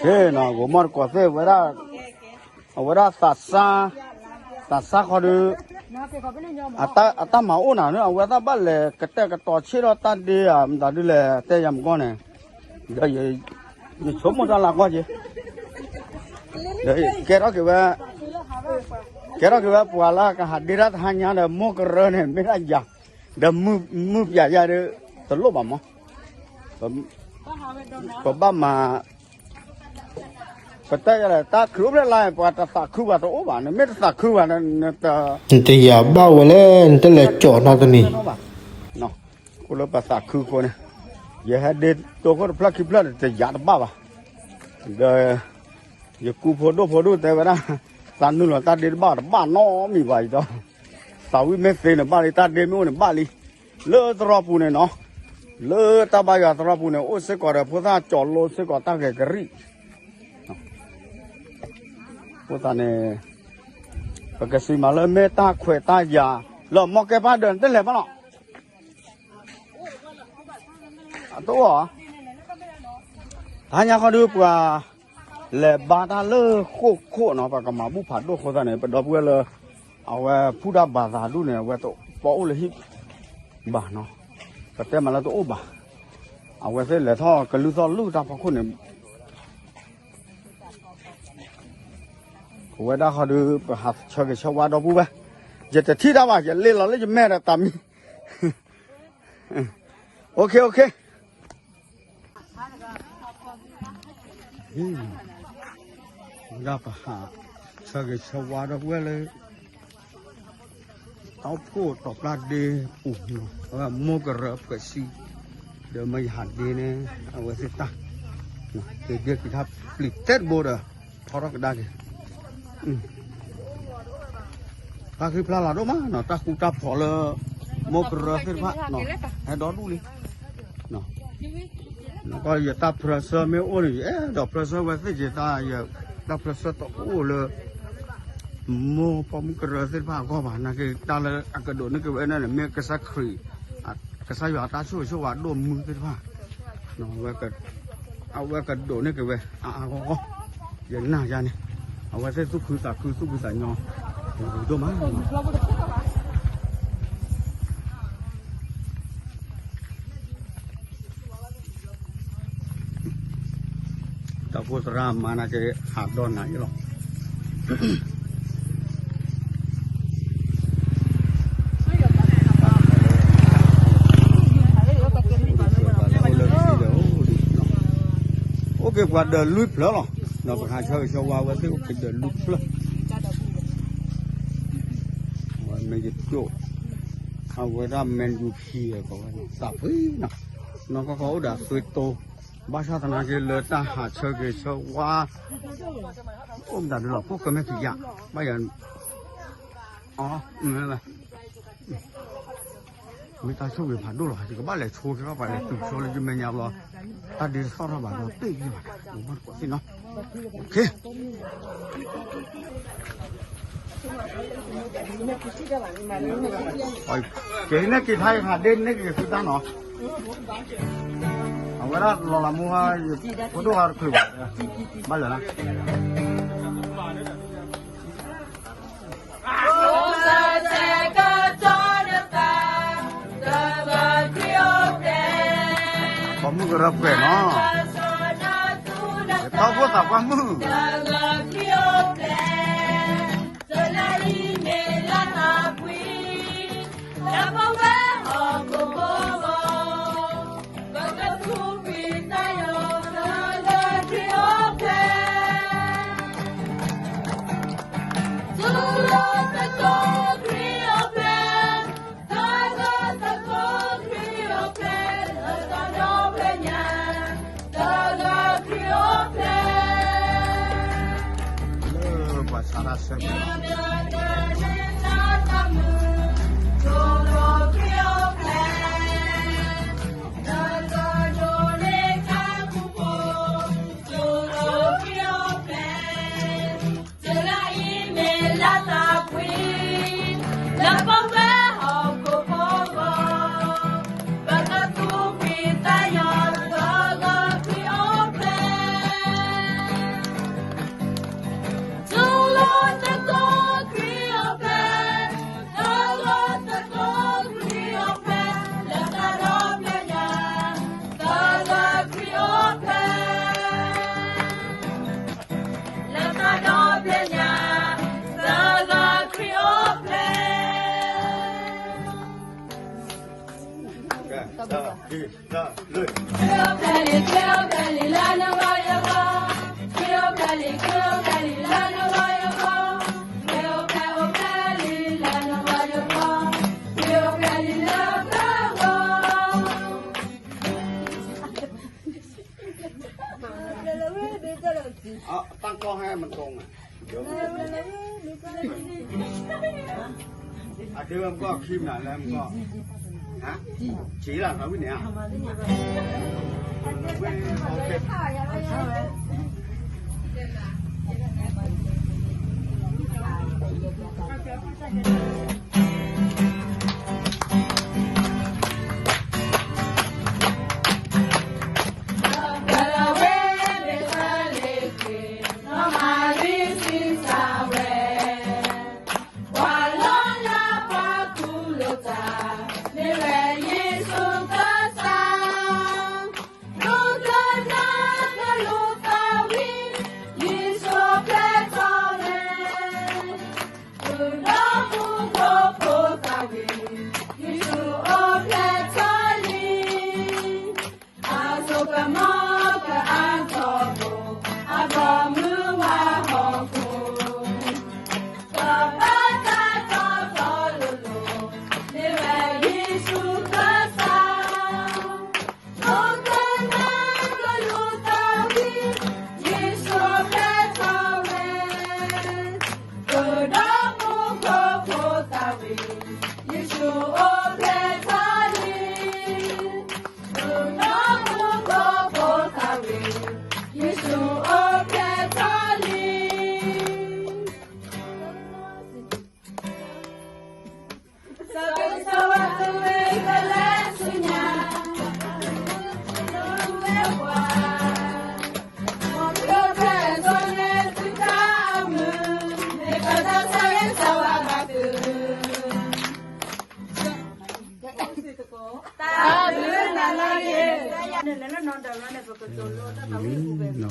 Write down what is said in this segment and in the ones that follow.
နီၤ ဂိၤမီၢ်တကိးသ့ၣ်ဝဲဒၣ်, အဝဲဒၣ်သးစၢ်, သးစၢ်ခီဒုး, အတၢ်မၤအိၣ်နၤန့ၣ် အဝဲသ့ၣ်ဘၣ်လဲၤကတဲာ်ကတီၤဆ့ၣ်ထီၣ်တၢ်ဒ့ဧါ မတၤဒုလဲၣ် တဲယၤမကီၢ်န့ၣ်, ဒီးယဆိကမိၣ်တၢ်လၢအဂီၢ်က့ၤ, ဒီးကဲထီၣ်က့ၤဝဲ, ကဲထီၣ်က့ၤဝဲပှၤလၢကဟးဒ့တၢ်တဟါညါဒီး မိၢ်ကရၢန့ၣ် မ့ၢ်ဒၣ်ယၤ, ဒီးမုၢ်ပျးယၤဒီး တလိၣ်ဘၣ်မး, ပဘၣ်မၤ ပတဲယၤလဲၣ် တၢ်ခုအိၣ်ဖျဲၣ်လါ ပှၤတသးခုပှၤတအိၣ်ဘၣ် နမ့ၢ်တသးခုဘၣ် နတ, နတယာ်ဘၣ်ဝဲလဲၣ် နတလဲၤကၠီၣ်နီတနံၤ, အိၣ်လၢပသးခုအဃိန့ၣ်, ယဟဲဒ့တိၢ်ခိၣ်တဖျၢၣ်ခံဖျၢၣ်ဒီးတယာ်တဘၣ်ဘၣ်, ဒီး ယကူဖိဒိၣ်ဖိဒိၣ်တဲဝဲဒၣ်, သးနုာ်လီၤတၢ်ဒ့တဘၣ်တဘၣ်နီတမံၤဘၣ်အံၤဒီး, သးဝံၣ်မ့ၢ်သ့န့ၣ်ဘၣ်လံ တၢ်ဒ့မ့ၢ်အိၣ်န့ၣ်ဘၣ်လံ, လၢသရိာ်ပူၤန့ၣ်နီၤ, လၢတၢ်ဘါယွၤသရိာ်ပူၤန့ၣ် အိၣ်စ့ၢ်ကီးဒီးဖိသၣ်ကၠီၤလိစ့ၢ်ကီးတၢ်ဂဲၤကရံၣ်, အဃိသတးန့ၣ်, ပကစံးမးလၢမ့ၢ်တၢ်ခွဲးတၢ်ယာ်, လၢမီၢ်ကဲပၢ်ဒၢးန့ၣ်တလဲၤဘၣ်လီၤ အတအိၣ်ဧါ, တဟါညါခီဒုးပှၤလဲၤဘါတၢ်လၢဃိာ်ခိၣ်နီၤ ပှၤကမၤဘူၣ်ဖးဒိၣ်အဃိသတးန့ၣ် ပဒီပုၢ်ဝဲၢ်လၢ အဝဲဖူၣ်တၢ်ဘၣ်သးဒူၣ်န့ၣ် အဝဲတပီၣ်အိၣ်လၢဟံၣ်ဘၣ်နီၤ, ပတဲမးလၢတအိၣ်ဘၣ်, အဝဲသ့ၣ်လဲၤထီၣ်ကလုၢ်သီၣ်လုၢ်တၢ်ဖီခိၣ်န့ၣ် ပဝဲဒၣ်ဃီဒုး ပဟးဆၢဂ့ၤဆၢဝါဒီပုၢ်ဝဲၢ်, ယတထံၣ်တၢ်ဘၣ် ယလ့လီၤလၢယမဲာ်ဒီးတၢ်မံ, OK OK, ဝဲဒၣ်ပဟးဆၢဂ့ၤဆၢဝါဒီပုၢ်ဝဲၢ်လၢ တီၢ်ခိၣ်တီၢ်ပျၢ်ဒ့ပူၤ, အဝဲမိၢ်ကရၢအဖှဲးဆံ, ဒီးမ့ၢ်ယဟးဒ့န့ၣ် အဝဲသ့ၣ်တၢ်, က့ၤဒ့က့ၤထါပျံၤတဲတဘိဒီး ထီထီၣ်ကဒါက့ၤ, တၢ်ဃံဖျါလၤဒိၣ်မးနီၤ တၢ်ဃူတၢ်ဖိးလၢ မိၢ်ကရၢသ့ၣ်တဖၣ်, ဟဲဒီဒူၣ်လံ ကီယတၢ်ဖြၢဆၢမ့ၢ်အိၣ်န့ၣ် ယအဲၣ်ဒိးဖြၢဆၢဝဲသ့ၣ်က့ၤတၢ်, ယတၢ်ဖြၢဆၢတအိၣ်လၢ မိၢ်ပိာ်မုၣ်ကရၢသ့ၣ်တဖၣ်အဂီၢ်ဘၣ်, နာ်က့တၢ်လၢအကဒိးန့ၢ်က့ၤဝဲန့ၣ် မ့ၢ်ကစၢ်ခရံာ်, ကစၢ်ယွၤအတၢ်ဆိၣ်ဂ့ၤဆိၣ်ဝါဒိၣ်မုၢ်သ့ၣ်တဖၣ်, အဝဲကဒိးန့ၢ်က့ၤဝဲအါအါဂီၢ်ဂီၢ်, ယနာ်ယါန့ၣ်, အဝဲသ့ၣ်သူၣ်ခုသးခုသူၣ်ဖှံသးညီ, ဒိၣ်မး တၢ်ဖိသရၣ်မၤနာ်က့ ဟးဒီးနၤအံၤလီၤ. အိၣ်က့ၤပှၤဒီးလွံၢ်ဖျၢၣ်လီၤ, ဒီးပဟးဆၢဂ့ၤဆၢဝါဝဲသ့ၣ်အိၣ်က့ၤဒီးလွံၢ်ဖျၢၣ်, ဝဲမ့ၢ်ယကၠိၣ်, အဝဲဒၣ် မ့ၢ်ယူၤခံ ကိးဝဲသးဖှံနီၤ, နီၢ်ကီၢ်ကီၢ်အိၣ်ဒီးအသွံတိ, ဘၣ်ဆၣ်သနာ်က့လၢတၢ်ဟးဆၢဂ့ၤဆၢဝါ, အိၣ်မတၤဒုလီၤ ဖိၣ်ကမဲာ်ဖံးယၣ်, ဘၣ်ယၤ, အ, မ့ၢ်တၢ်ဆိၣ်ဂ့ၤဖးဒိၣ်လီၤ, ယကဘၣ်လဲၤဆိက့ၤဘၣ်ပှၤလဲၤတုၤဆိလၢယမဲာ်ညါဘျီ, တၢ်ဒ့တသီၣ်ထီၣ်ဘၣ်ဒီးတ့ၢ်ယဘၣ်, မ့ၢ်တကိးသ့ၣ်နီၤ, က့ၤန့ၢ်က့ၤထါယခးဒ့န့ၢ်က့ၤသုတၢ်နီၤ, အဝဲဒၣ်လီၤလးမူဟါ, ဖိဒိၣ်ဟါတချုးဘၣ်, ဘၣ်လၢာ်လၢ ပှၤမုၣ်ကရၢပှဲၤနီၤ, ယတီၢ်ဖိသးပှၢ်မုၣ်, လၢပှၤဆါတၢ်ဆၢကတီၢ် ตั้งกล้องให้มันตรงอ่ะ เดี๋ยว อ่ะ เดี๋ยวมันก็คลิปน่ะ แล้วมันก็ ฮะ จีล่ะ เอาวิเนี่ย โอเค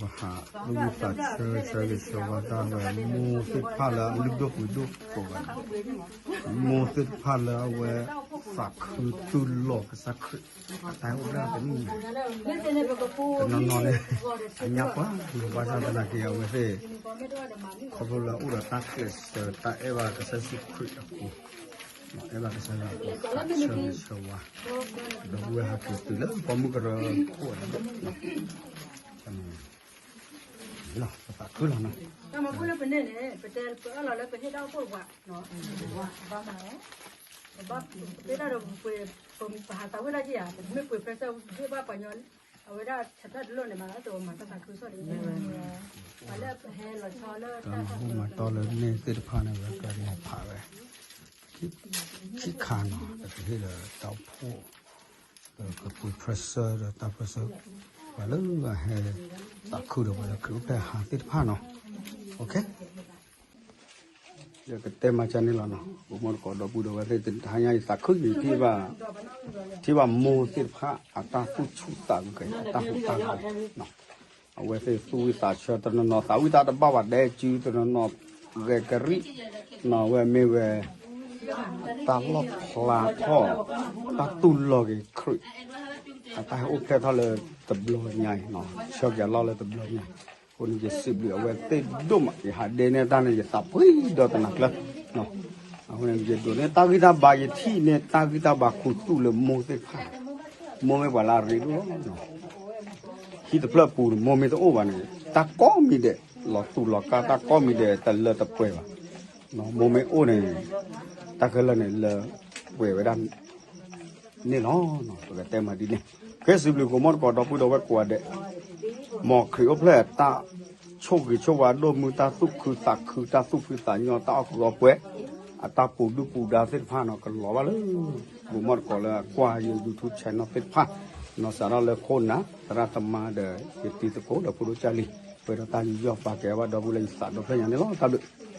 ပဟးလူၤသးဆၢဆၢဂ့ၤဆၢဝါဒၣ်ဝဲ မိၢ်သ့ၣ်တဖၣ်လၢအလုၢ်ဒိၣ်ပှ့ၤဒိၣ်ကိးဂၤဒဲး, မိၢ်သ့ၣ်တဖၣ်လၢအဝဲသးခုတူၢ်လိာ်ကစၢ်ခရံာ် အတၢ်ဟဲအိၣ်ဖျဲၣ်တနံၣ်န့ၣ် တနီၤနီၤန့ၣ် အညါပှၢ်န့ၣ် ဘၣ်ဆၣ်သနာ်က့အဝဲသ့ၣ် ခီဖျိလၢအအိၣ်ဒီးတၢ်ကျဲးစၢးတၢ်အဲၣ်ဘၣ်ကစၢ်ယ့ၣ်ၡူးခရံာ်အဃိ အဲၣ်ဘၣ်ကစၢ်ယွၤအဃိ သးဆၢဂ့ၤဆၢဝါ ဒီပုၢ်ဝဲၢ်ဟဲက့ၤတုၤလၢပိာ်မုၣ်ကရၢခိၣ်န့ၣ် လီၤပသးခုလီၤနီၤ တၢ်မၤပူၤလၢပန့ၣ်န့ၣ် ပတဲပအၢၣ်လီၤလၢပဟ့ၣ်တၢ်အိၣ်ဖှိၣ်တပှၤ ဘၣ်မး ပဘၣ်ပ့ၤတၢ်ဒီးပှ့ၤ ပဟးသးဝံၣ်တၢ်က့ၤဧါ ပမ့ၢ်ပှ့ၤဖဲစၢ်ဝံၣ်ဘၣ်ပှၤညီ အဝဲဒၣ်ဆၢထၢၣ်တလိၣ်န့ၣ်မး တမၤတၢ်သးခုကစီၣ်ဒ်န့ၣ် ပှၤလၢပဟဲလီၤဆီလၢတၢ်မၤဘူၣ်မၤတီလၢန့ၣ်သ့ၣ်တဖၣ်န့ၣ် ဝဲကမၤဖးဝဲ ခံခါနီၤ ပကဟ့ၣ်လၢတၢ်အိၣ်ဖှိၣ် ပကပှ့ၤ pressure ဒီးတၢ် pressure ပှၤလၢအဟဲသးခုဒီးပှၤလၢခရံာ်အိၣ်ဖျဲၣ်ဟးသ့ၣ်တဖၣ်နီၤ ယကတဲမၤကန့ၣ်လီၤနီၤ ပမိၢ်တကိးဒီပုၢ်ဒီဝဲၢ်သ့ၣ်တဟါညါအံၤသးခုအံၤ ထံၣ်ဘၣ်မိၢ်သ့ၣ်တဖၣ် အတၢ်သူၣ်ဆူၣ်သးဂဲၤ အတၢ်ဟူးတၢ်ဂဲၤ အဝဲသ့ၣ်သူၣ်ဝံၣ်သးဆၢတနီၤနီၤ သးဝံၣ်တၢ်တဘၣ်ဘၣ်ဒဲကၠူ တနီၤနီၤ ဂဲၤကရံၣ် နီၤဝဲမ့ၢ်ဝဲ တၢ်လီၣ်ဖျါထီၣ် တၢ်တူၢ်လိာ်က့ၤခရံာ် အတၢ်ဟဲအိၣ်ဖျဲၣ်ထီၣ်လၢတဘျီညါအံၤ ဆၢက့ၤအလီၢ်လၢတဘျီညါအံၤ အဃိန့ၣ် ယစံးဘျုးအဝဲသ့ၣ်ဒိၣ်မး ယဟးဒ့န့ၢ်တၢ်န့ၣ် ယသးပှ့ၤဒီးတနၤကျၢၤ အဃိန့ၣ် ယဒိးန့ၢ်တၢ်ဂံၢ်တၢ်ဘါ ယထံၣ်န့ၢ်တၢ်ဂံၢ်တၢ်ဘါခူသူၣ်လၢမိၢ်သ့ၣ်တဖၣ် မိၢ်မ့ၢ်ပှၤလၢအရ့ဒိၣ်လီၤ ဟံၣ်တဖျၢၣ်ပူၤန့ၣ် မိၢ်မ့ၢ်တအိၣ်ဘၣ်န့ၣ် တၢ်ကိးမံၤဒဲး လီၤတူာ်လီၤကာ် တၢ်ကိးမံၤဒဲး တလၢတပှဲၤဘၣ် မိၢ်မ့ၢ်အိၣ်န့ၣ် တၢ်ခဲလၢာ်န့ၣ်လၢပှဲၤဝဲဒၣ်န့ၣ်လီၤ. ပကတဲမၤဒ်န့ၣ် ကဲစံးဘျုးကိးမီၢ်တကိးဒီပုၢ်ဒီဝဲၢ်ကိးဂၤဒဲး မ်ခရံာ်အိၣ်ဖျဲၣ်တၢ်ဆိၣ်ဂ့ၤဆိၣ်ဝါဒိၣ်မုၢ် တၢ်သူၣ်ခုသးခု တၢ်သူၣ်ဖှံသးညီ တၢ်အီၣ်ကုးအီပှဲၤ အတၢ်ပူၤဒုၣ်ပူၤဒါသ့ၣ်တဖၣ်န့ၣ် ကလီၤဘၣ်လၢ ကိးမီၢ်တကိးလၢအကွၢ်ယ YouTube channel သ့ၣ်တဖၣ် နီၢ်စးထီၣ်လၢခိၣ်နၢ် သရၣ်သမါဒီး ယတံၤသကိးဒီးဖိဒိၣ်ကၢ်လံၤ ပှဲၤဒီးတၢ်ယူးယီၣ်ပာ်ကဲဘၣ်ဒီပုၢ်ဝဲၢ်လၢယသးဒီဖျၢၣ်ညါန့ၣ်လီၤ. တၢ်ဘျုး